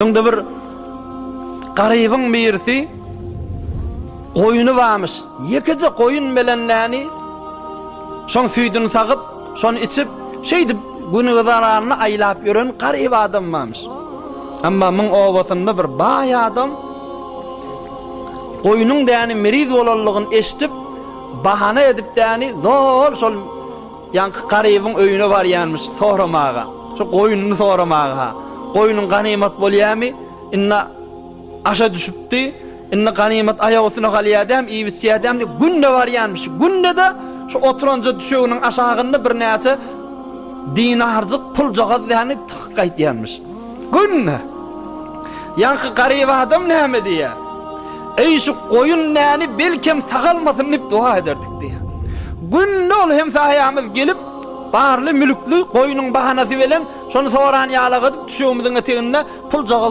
Öňde bir garybyň birisi goýuny barmyş. Ýekeje goýun bilen näni şoň süýdüni sagyp, şony içip, şeýdip gün-güzeranyny aýlap ýören garyp adam barmyş. Emma muň obasynda bir baý adam goýnuň däni miriz bolanlygyny eşidip, bahana edip däni zol şol Ýaňky garybyň öýüne barýanmyş soramaga. Şu goýnuny soramaga. Goýnuň ganymat bolýamy? Indi aşa düşüpdi. Indi ganymat aýak üstüne galýar dämi, iýip-içýär dämi diýip günde barýanmyş. Günde-de şu oturanja düşeginiň aşagynda birnäçe dinarjyk puljagaz däni tykyp gaýtýanmyş. Günde. Ýaňky garyp adam näme diýýär? Eý, şu goýun näni belkem sagalmasyn diýip doga ederdik diýýär. Günde ol hemsaýamyz gelip, barly-mülkli goýnuň bahanasy bilen şony soran ýalak edip düşegimiziň eteginde puljagaz.